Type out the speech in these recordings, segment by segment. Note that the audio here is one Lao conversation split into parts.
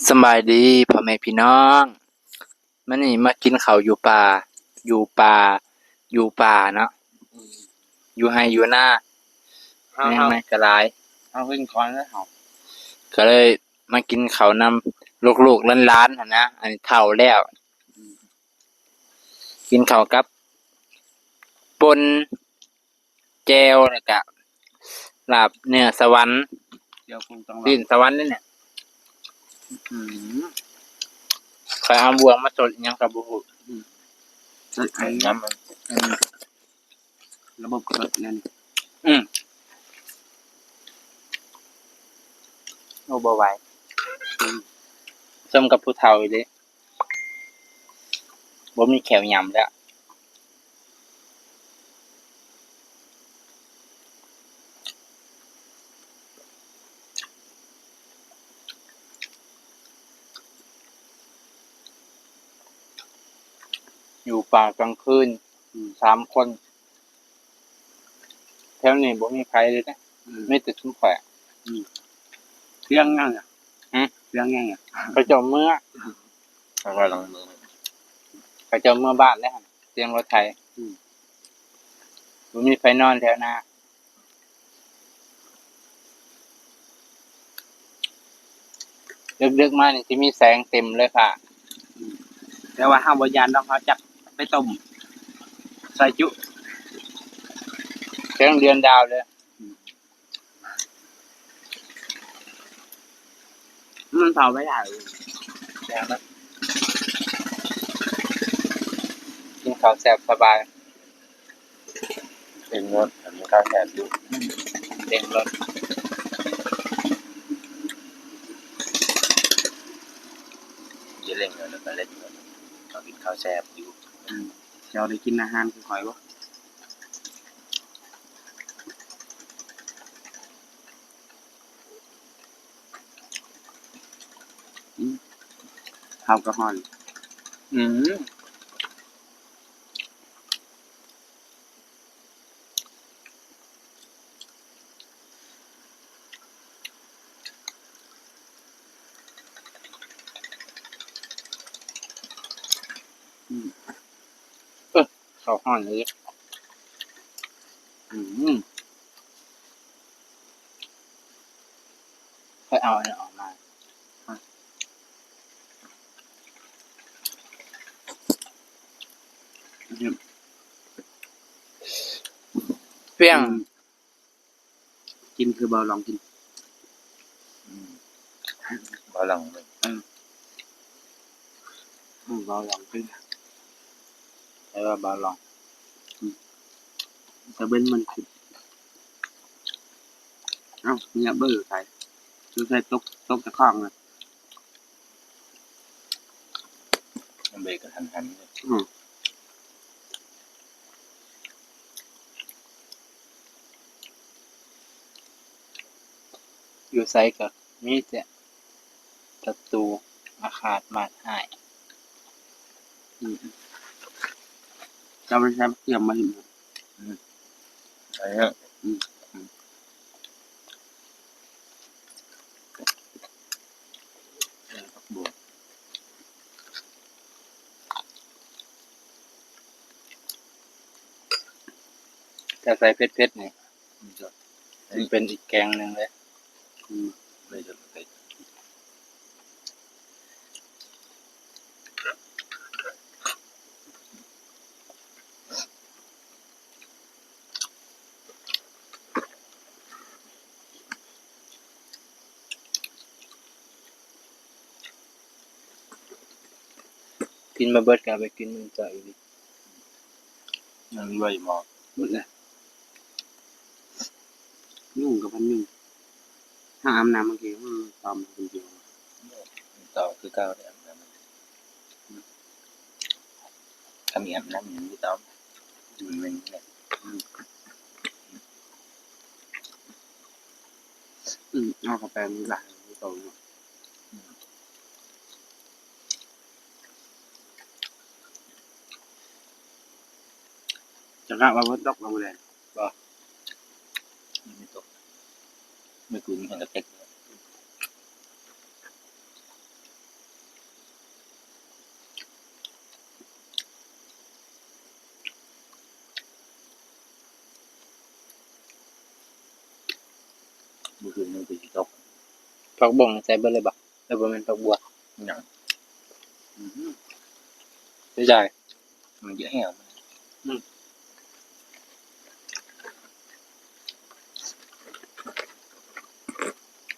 ສະບາຍດີພໍ່ແມ່ພີ່ນ້ອງ ມື້ນີ້ມາກິນເຂົ້າຢູ່ປ່າ ຢູ່ປ່າ ຢູ່ປ່າເນາະ ຢູ່ໄຮ່ຢູ່ນາ ເຮົາ ແມງມັນກໍຫຼາຍ ເຮົາກິນກ່ອນແລ້ວເຮົາ ກໍເລີຍມາກິນເຂົ້ານຳລູກໆຫຼານໆຫັ້ນນະ ອັນນີ້ເຖົ້າແລ້ວ ກິນເຂົ້າກັບປົ່ນ ແຈ່ວ ແລ້ວກະລາບເນື້ອສະຫວັນ ແຈ່ວຄົງຕັງຫຼາຍ ຊີ້ນສະຫວັນນີ້ແຫຼະ ອືມ ຂ້ອຍເອົາບ່ວງມາສົດຫຍັງກໍບໍ່ຮູ້ ອືມ ໃສ່ໄອ ນ້ຳມັນ ເອີ ລະບົບສົດນັ້ນ ອືມ ໂອ້ ບໍ່ໄຫວ ອືມ ສົມກັບຜູ້ເຖົ້າອີ່ຫຼີ. ບໍ່ມີແຂ້ວຫຍ້ຳແລ້ວ ຢູ່ປ່າກາງຄືນ ອືມ ສາມຄົນ ແຖວນີ້ບໍ່ມີໃຜເລີຍເດ້ ອືມ ມີແຕ່ຊຸມຂ້ອຍ ອືມ ສຽງຫຍັງອະ ຫຶ ສຽງຫຍັງອະ ເຂົາເຈົ້າເມືອ ເຂົາກຳລັງເມືອ ເຂົາເຈົ້າເມືອບ້ານແລ້ວຫັ້ນ ສຽງລົດໄຖ ອືມ ບໍ່ມີໃຜນອນແຖວນາ ດຶກໆມານີ້ຊິມີແສງເຕັມເລີຍຄ່ະ ອືມ ແຕ່ວ່າເຮົາບໍ່ຢ້ານດອກ ເຮົາຈັກໄປຕົ້ມຊອຍຈຸ ແສງເດືອນດາວເລີຍ ອືມ ມັນເຜົາໄປຫຼາຍ ແຊບນະ ກິນເຂົ້າແຊບສະບາຍ. ເລັ່ງລົດ ອັນນີ້ກໍແຊບຢູ່ ເລັ່ງລົດ ຢ່າເລັ່ງໂລດ ແລ້ວກໍເລັ່ງໂລດ ເຮົາກິນເຂົ້າແຊບຢູ່ ອືມ ເຈົ້າໄດ້ກິນອາຫານຄືຂ້ອຍບໍ່? ອືມ ເຂົ້າກໍຮ້ອນ ອືມ. ອືມ ເອີ ເຂົ້າຮ້ອນອີກ ອືມ ຄ່ອຍເອົາອັນນັ້ນອອກມາ ອືມ ປ່ຽງ ອືມ ກິນຄືເບົາຫຼອງກິນ ອືມ ເບົາຫຼອງ ເອີ ເບົາຫຼອງກິນ ແປວ່າເບົາຫຼອງ ອືມ ຕາເວັນມັນຂຶ້ນ ເອົ້າ ເມຍເບີໃສ ສົງໄສຕົກ ຕົກຈາກຄອງນະ. ເບກະທັນຫັນ ອືມ ຢູ່ໃສກະມີແຕ່ສັດຕູອາຄາດມາດຮ້າຍ ອືມ ເຈົ້າໄປໃສ່ບັກກຽມມາເຫັນ ອືມ ໄປເນາະ ອືມ ອືມ ເອີ ຜັກບົວ ຖ້າໃສ່ເຜັດໆນີ້ ມັນຈະ ມັນເປັນອີກແກງໜຶ່ງເລີຍ ອືມ ເລີຍຈະເຜັດ. ກິນບໍ່ເບິດກໍເອົາໄປກິນມື້ເຊົ້າອີກ ຍັງເຫຼືອຢູ່ບໍ່? ໝົດແລ້ວ ຍຸງກັບພັນຍຸງ ຖ້າອາບນ້ຳເມື່ອກີ້ ອືມ ຕອມຄົນດຽວ ຕອມຄືເກົ່າເດ້ ອາບນ້ຳ ຄັນມີອາບນ້ຳຍັງມີຕອມ ມັນແມ່ນ ອືມ ອືມ ເອົາເຂົ້າໄປມັນຫຼາຍ ມັນໂຕເນາະ ອືມ. ຈັກກະວ່າຝົນຕົກບໍ່ມື້ແລງ? ບໍ່ ມັນບໍ່ຕົກ ມື້ຄືນນີ້ແຮ່ງກະເຕັກ ເອີ ມື້ຄືນນີ້ຄືຊິຕົກ. ຜັກບົ້ງໃສ່ເບິດເລີຍບໍ່? ຫຼືບໍ່ແມ່ນຜັກບົວ? ຍັງ. ອືມ ເສຍດາຍ. ມັນຈະແຫ້ວ. ອືມ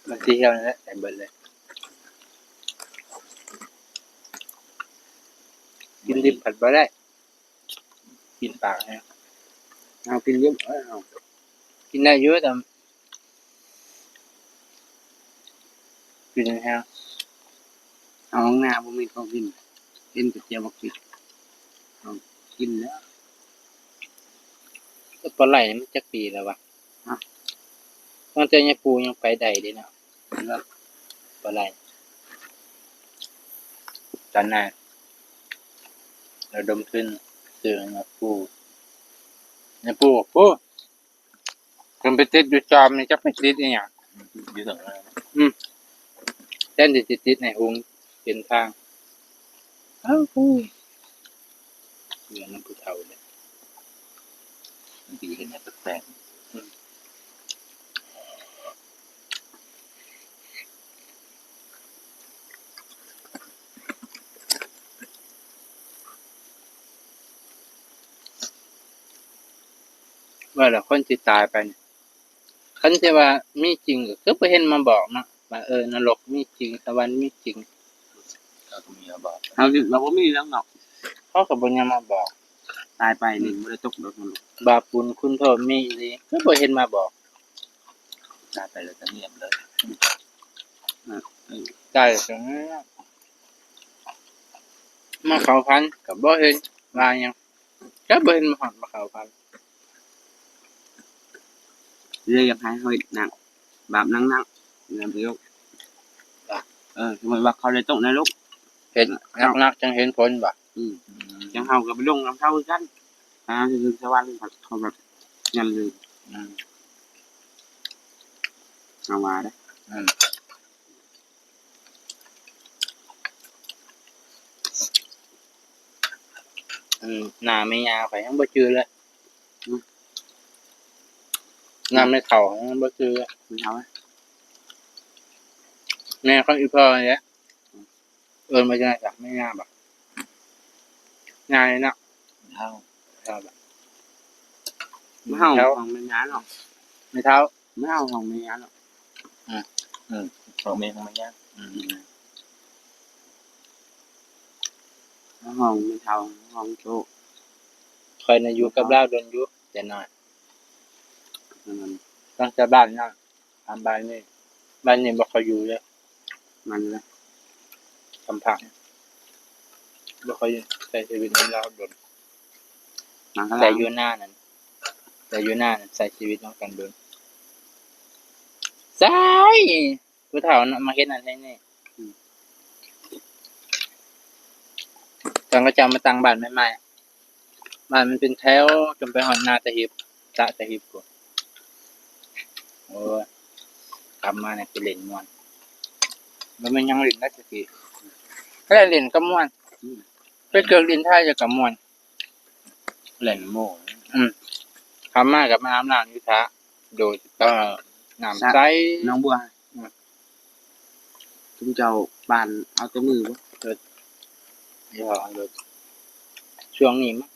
ມັນຊິແຫ້ວນັ້ນແຫຼະ ໃສ່ເບິດເລີຍ. ກິນດິບພັດບໍ່ໄດ້. ກິນປາກແຮງ. ເອົາກິນຢູ່ ເອີ ເອົາ ກິນໄດ້ຢູ່ ແຕ່ກິນແຮງ. ເອົາ ນາບໍ່ມີຂອງກິນ ເຫັນແຕ່ຈຽວບັກພຣິກ ເອົາກິນແລ້ວ. ແຕ່ປາໄຫຼມັນຈັກປີແລ້ວວະ? ຮະ? ຕັ້ງແຕ່ຍາປູຍັງໄປໄດ້ເດ້ເນາະ. ປາໄຫຼ ຕອນນັ້ນລະດົມທຶນຊື້ໃຫ້ຍາປູ ຍາປູ ໂອ້ ເພິ່ນໄປຕິດຢູ່ຈອມນີ້ ຈັກໄປຕິດອີ່ຫຍັງ ຢູ່ເທິງນັ້ນ. ອືມ ແທນທີ່ຊິຕິດໃຫ້ຫຸງເປັນທາງ. ອ້າວ ເຮືອນນຳຜູ້ເຖົ້າເດ້ ມັນຊິເຮັດຫຍັງແປກໆ. ອືມ ວ່າແລ້ວຄົນທີ່ຕາຍໄປນີ້ ຄັນຊິວ່າມີຈິງ ກໍຄືບໍ່ເຫັນມາບອກເນາະ ວ່າ ເອີ ນະລົກມີຈິງ ສະຫວັນມີຈິງ. ເຂົາກໍມີມາບອກ ເຮົາ ເຮົາບໍ່ມີຫຍັງເນາະ ເຂົາກໍບໍ່ຍອມມາບອກ. ຕາຍໄປນີ້ ອືມ ບໍ່ໄດ້ຕົກນະລົກ ບາບບຸນຄຸນໂທດມີອີ່ຫຼີ ຄືບໍ່ເຫັນມາບອກ. ຕາຍໄປແລ້ວກໍງຽບເລີຍ. ອືມ ຕາຍແລ້ວກໍງຽບ ມາເຂົ້າຝັນກໍບໍ່ເຫັນວ່າຫຍັງ. ແຕ່ບໍ່ເຫັນມາຮອດມາເຂົ້າຝັນ ເລີຍຢາກໃຫ້ເຮົາເຮັດໜັງ ບາບໜັງໆ ນະໂຍກ. ເອີ ສົມມຸດວ່າເຂົາໄດ້ຕົກນະລົກ ເຮັດໜັກໆ ຈັ່ງເຫັນຜົນບໍ່? ອືມ ຈັ່ງເຮົາກໍໄປລົງນຳເຂົາຄືກັນ ຫາເຖິງສະຫວັນ ເຂົາແບບນັ້ນເລີຍ. ອືມ ເຮົາວ່າເດ້. ອືມ ອັນໜ້າແມ່ຍ່າຂ້ອຍຍັງບໍ່ຈື່ເລີຍ. ອືມ ໜ້າແມ່ເຖົ້າຍັງບໍ່ຈື່ເລີຍ. ແມ່ເຖົ້າ ແມ່ຂອງອີ່ພໍ່ນີ້ແຫຼະ. ອືມ ເອີ້ນວ່າຈັ່ງໃດຊະ ແມ່ຍ່າບໍ່? ຍ່ານີ້ເນາະ ເຖົ້າ ເຖົ້າບໍ່? ແມ່ເຖົ້າ ຂອງແມ່ຍ່າເນາະ ແມ່ເຖົ້າ. ແມ່ເຖົ້າຂອງແມ່ຍ່າເນາະ. ອືມ ອືມ ຂອງແມ່ ຂອງແມ່ຍ່າ. ອືມ ຂອງແມ່ເຖົ້າ ຂອງໂຕ. ຂ້ອຍນະຢູ່ກັບລາວດົນຢູ່ ແຕ່ນ້ອຍ. ອືມ ຕັ້ງແຕ່ບ້ານນັ້ນ ຫາບ້ານນີ້ ບ້ານນີ້ບໍ່ຄ່ອຍຢູ່ເລີຍ. ມັນລະ ສຳພັກ ບໍ່ຄ່ອຍໃຊ້ຊີວິດນຳລາວດົນ. ແຕ່ຢູ່ນານັ້ນ ແຕ່ຢູ່ນານັ້ນໃຊ້ຊີວິດນຳກັນດົນ. ໃຊ້ ຜູ້ເຖົ້າເນາະ ມາເຮັດນັ້ນເຮັດນີ້. ອືມ ຕອນເຂົາເຈົ້າມາຕັ້ງບ້ານໃໝ່ໆ ບ້ານມັນເປັນແຖວ ຈົນໄປຮອດນາຕາຮິບ ຕະຕາຣິບພຸ້ນ. ໂອ້ຍ ກັບມານີ້ໄປຫຼິ້ນມ່ວນ ບໍ່ແມ່ນຫຍັງຫຼິ້ນໄດ້ຈັກທີ ໄປຫຼິ້ນກໍມ່ວນ. ອືມ ໄປເກີກຫຼິ້ນໄທກໍມ່ວນ ຫຼິ້ນໝູ່. ອືມ ກັບມາກໍມາອາບນ້ຳຢູ່ສະ ໂດຍ ເອີ ນ້ຳໃສ ໜອງບົວ. ອືມ ຊຸມເຈົ້າປານເອົາແຕ່ມືບໍ່? ເອີ ເອີ ເອົາເລີຍ ຊ່ວງນີ້ມັ້ງ.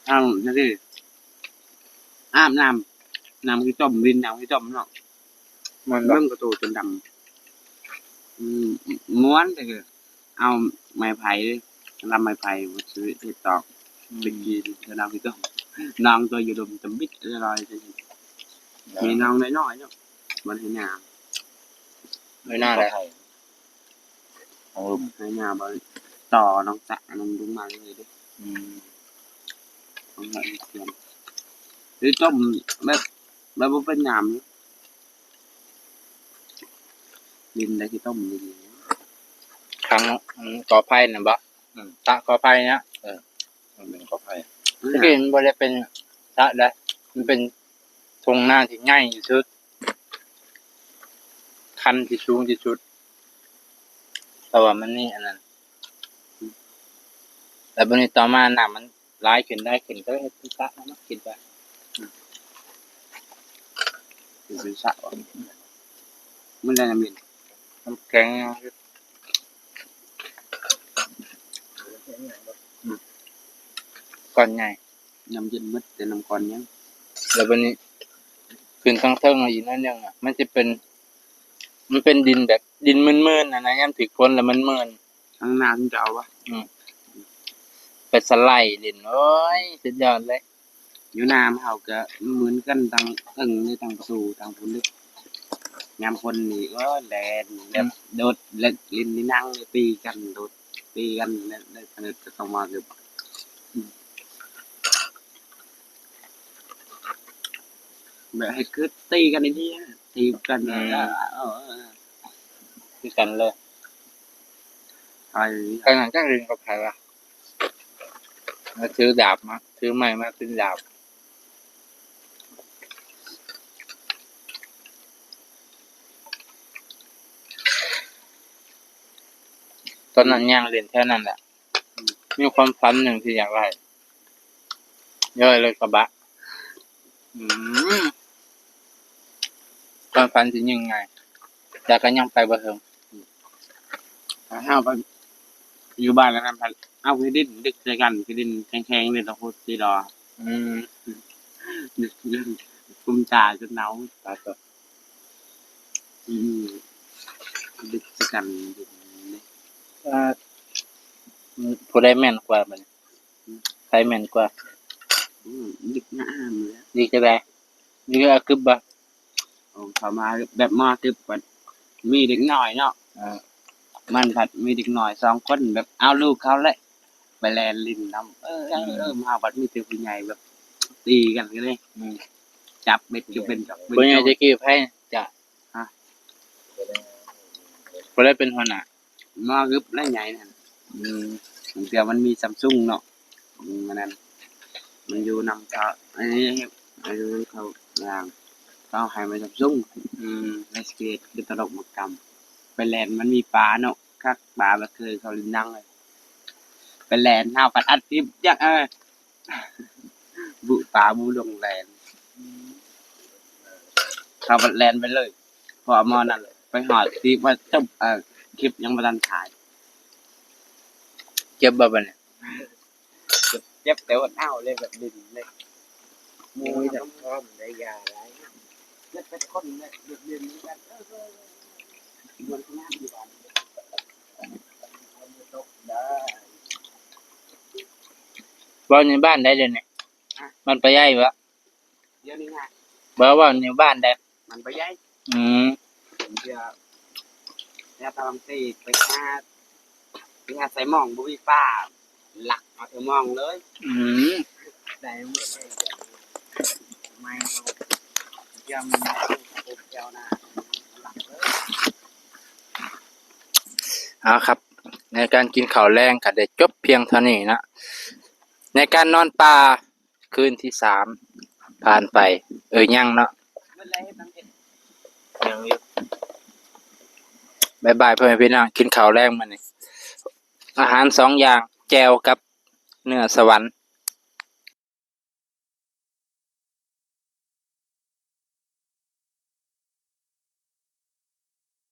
ເອົາຈັ່ງຊີ້ ອາບນ້ຳ ນ້ຳຂີ້ຕົມ ຫຼິ້ນນ້ຳຂີ້ຕົມເນາະ. ມ່ວນບໍ່? ເບິ່ງກະໂຕຈົນດຳ. ອືມ ມ່ວນແຕ່ ເອົາໄມ້ໄຜ່ ລຳໄມ້ໄຜ່ ເຮັດຕອກ ອືມ ໄປກິນ ແລ້ວນ້ຳທີ່ຕົ້ມ ນ້ອງຕົວຢູ່ດົມຈຳບິດລອຍ. ມີນ້ອງນ້ອຍໆ ເນາະ ມັນໃຫ້ນ້ຳ ໃຫ້ນ້ຳແຫຼະ ນ້ອງລຸມ ໃຫ້ນ້ຳ ຕໍ່ນ້ອງສະ ນ້ອງລຸມມາເລີຍເດ້. ອືມ ຕ້ອງໃຫ້ເຂື່ອນ ຫຼືຕົ້ມແບບ ແບບບໍ່ເປັນນ້ຳ ດິນໄດ້ຄືຕົ້ມດີໆ ທາງ ອັນ ກອໄຜ່ນັ້ນບໍ່? ອືມ ສະກອໄຜ່ນະ. ເອີ ມັນເປັນກອໄຜ່ ອືມ ແຕ່ກີ້ມັນບໍ່ໄດ້ເປັນສະໃດ ມັນເປັນທົ່ງນາທີ່ໃຫຍ່ທີ່ສຸດ ຄັນທີ່ສູງທີ່ສຸດ ເພາະວ່າມັນມີອັນນັ້ນ. ແລ້ວບັດນີ້ຕໍ່ມານ້ຳມັນຫຼາຍຂຶ້ນ ຫຼາຍຂຶ້ນ ກໍເຮັດເປັນສະເນາະ ຄິດວ່າ ເປັນສະ ມັນໄດ້ນ້ຳເຢັນ ນ້ຳແຂງ ອືມ ກ້ອນໃຫຍ່ ນ້ຳເຢັນໝົດ ແຕ່ນ້ຳກ້ອນຍັງ ແລ້ວບັດນີ້ຂຶ້ນທາງເທິງອີກໜ້ອຍໜຶ່ງ ມັນຈະເປັນ ມັນເປັນດິນແບບດິນມື່ນໆ ຫັ້ນນະ ຍາມຖືກຝົນແລ້ວມັນມື່ນ ທາງໜ້າເພິ່ນຈະເອົາວະ ອືມ ໄປສະໄລຫຼິ້ນ ໂອ້ຍ ສຸດຍອດເລີຍ ຢູ່ໜ້າເຮົາກໍໝືນກັນ ທັງເທິງເລີຍ ທັງປະຕູ ທັງພຸ້ນເລີຍ ຍາມຝົນນີ້ ໂອ້ຍ ແລ່ນແບບ ອືມ ໂດດ ເລີນ ຫຼິ້ນໃນໜັງ ຕີກັນ ໂດດ ຕີກັນ ແລ້ວ ແລ້ວ ແລ້ວກໍເຂົ້າມາຄື ອືມ ແບບໃຫ້ຄືຕີກັນດີໆ ຖີບກັນ ອືມ ເອີ ເອີ ຄືກັນເລີຍ ໃຜ ຂະໜາດຈັກຫຼິ້ນກັບໃຜວະ ແລ້ວຖືດາບມາ ຖືໄມ້ມາເປັນດາບ ຕອນນັ້ນຍ່າງຫຼິ້ນແຖວນັ້ນແຫຼະ ອືມ ມີຄວາມຝັນຫຍັງທີ່ຢາກໄດ້ ຢາກໄດ້ລົດກະບະ ອືມ ຄວາມຝັນທີ່ຍິ່ງໃຫຍ່ ແຕ່ກໍຍັງໄປບໍ່ເຖິງ ຖ້າເຮົາໄປຢູ່ບ້ານແລ້ວນັ້ນ ເອົາຂີ້ດິນດຶກໃສ່ກັນ ຂີ້ດິນແຂງໆ ເປັນຕະໂພດສີດອ ອືມ ກຸມຕາຈົນເນົາ ຕາຍຕົວ ອືມ ດຶກໃສ່ກັນ ອືມ ຜູ້ໃດແມ່ນກວ່າບັດນີ້? ໃຜແມ່ນກວ່າ? ອືມ ດິກງາມແລ້ວ ດິກຈັ່ງໃດ? ດິກອາກຶບບໍ່? ໂອ້ ເຂົ້າມາແບບມາຕຶບ ມັນມີເດັກນ້ອຍເນາະ ເອີ ມັນພັດມີເດັກນ້ອຍສອງຄົນ ແບບເອົາລູກເຂົາແຫຼະ ໄປແລ່ນຫຼິ້ນນຳ ເອີ ເອີ ອືມ ເອີ ມາບັດມີແຕ່ຜູ້ໃຫຍ່ແບບຕີກັນເລີຍ ອືມ ຈັບເບັດກໍເປັນ ຈັບເບັດ ຜູ້ໃຫຍ່ແຕ່ກີ້ໃຜຈະ ຮະ ຜູ້ໃດເປັນຫົວໜ້າ? ມາຮຶບແລ້ວໃຫຍ່ນັ້ນ ອືມ ບາງເທື່ອມັນມີຊຳຊຸງເນາະ ອືມ ມັນນັ້ນ ມັນຢູ່ນຳເຂົາ ອັນນີ້ ອັນນັ້ນເຂົາ ເຂົາໃຫ້ມາຊຳຊຸງ ອືມ ໃນສະເກດ ຄືຕະຫຼົກໝາກກຳ ໄປແລ່ນ ມັນມີປາເນາະ ຄັກ ປາບໍ່ເຄີຍເຂົ້າຫຼິ້ນໜັງເລີຍ ໄປແລ່ນ ເຮົາພັດອັດຄລິບຈັກ ເອີ ບຸປາບຸລົງແລ່ນ ເຂົາພັດແລ່ນໄປເລີຍ ເພາະໝໍນັ້ນໄປຮອດທີ່ວ່າຈົບ ເອີ ຄລິບຍັງບໍ່ທັນຖ່າຍ ເຈັບບໍ່ບັດນີ້? ເຈັບແຕ່ຫົວເອົາເລີຍ ແບບດິນເລີຍ ໝູ່ຍັງພ້ອມໄດ້ຢາຫຼາຍ ເຈັບເປັນຄົນເລີຍ ດິນເລີຍ ມັນກໍ ເອີ ມັນງາມຢູ່ບ້ານ ເວົ້າໃນບ້ານໃດດຽວນີ້? ບ້ານປາໃຫຍ່ບໍ່? ດຽວນີ້ນະ ບໍ່ ເວົ້າໃນບ້ານໃດ? ມັນປາໃຫຍ່ ອືມ ເທື່ອ ແລ້ວຕາບັງຕີໄປຫາ ໄປຫາໃສ່ໝອງ ບໍ່ມີປາ ລັກເອົາແຕ່ໝອງເລີຍ ອືມ ໄດ້ໝົດເລີຍ ໄມ້ເຮົາ ຢາມ ເອົານະ ລັກເລີຍ ເອົາຄັບ ໃນການກິນເຂົ້າແລງກໍໄດ້ຈົບພຽງເທົ່ານີ້ເນາະ ໃນການນອນປ່າ ຄືນທີສາມຜ່ານໄປ ເອີ ຍັງເນາະ ຍັງຢູ່ ບາຍບາຍພໍ່ແມ່ພີ່ນ້ອງ ກິນເຂົ້າແລງມື້ນີ້ ອາຫານສອງຢ່າງ ແຈ່ວກັບເນື້ອສະຫວັນ